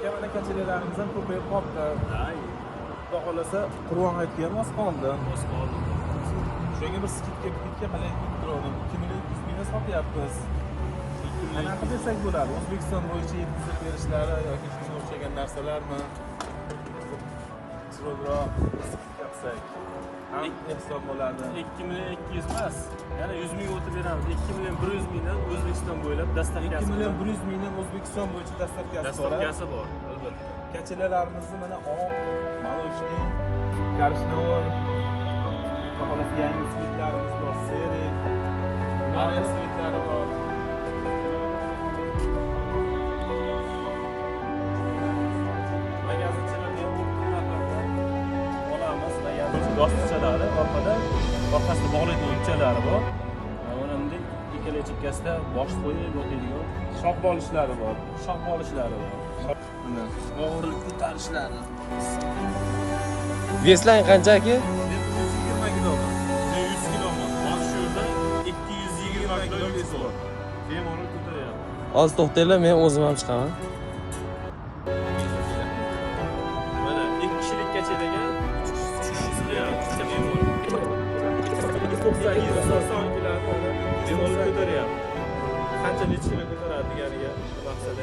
Aka, mana качеля larimiz ham ko'payib qolibdi. Xudo xohlasa, Qurbon hayitiga ham oz qoldi. Oz qoldi. Shunga bir скидка pitga qilaylik deb turgandim. 2 million 200 mingdan sotyapmiz. Qanaqa desak bo'ladi? O'zbekiston bo'yicha yetkazib berishlari yoki shunga o'xshagan narsalarmi? Chiroyliroq скидка qilsak ham ehson bo'ladi. 2 million 200 emas. Yana 100 ming o'tib beramiz. 2 million 100 mingdan O'zbekiston bo'ylab 2 доставка si million 100 mingdan O'zbekiston bo'yicha доставка si bor. Доставка si bor, albatta. Качеля larimizni mana oq, молочный, коричневый, xudo xohlasa, yangi цвет larimiz bor, серый, Mariya цвет lari bor. Magazinchilarni ham o'rta narxlarda olamiz. Magazin yostiqchalari orqada, orqasida bog'laydigan ipchalari bor. Mana bunday ikkala chekkasida bosh qo'yib yotadigan Shox bolishlari bor. Shox bolishlari bor. Mana. Og'irlik ko'tarishlari. Вес lang qancha, aka? 120 kilomi? 100 kilomi? Hozir shu yerda 220 kilo Вес yuk bor. Bor. Bemalol ko'taryapti. Hozir to'xtanglar, men o'zim ham chiqaman. Mana ikki kishilik качеля ga uch kishi sig'yapti. Bemalol. 90 190 kilo. Bemalol ko'taryapti. Qancha, necha kilo ko'taradi deganiga maqsad.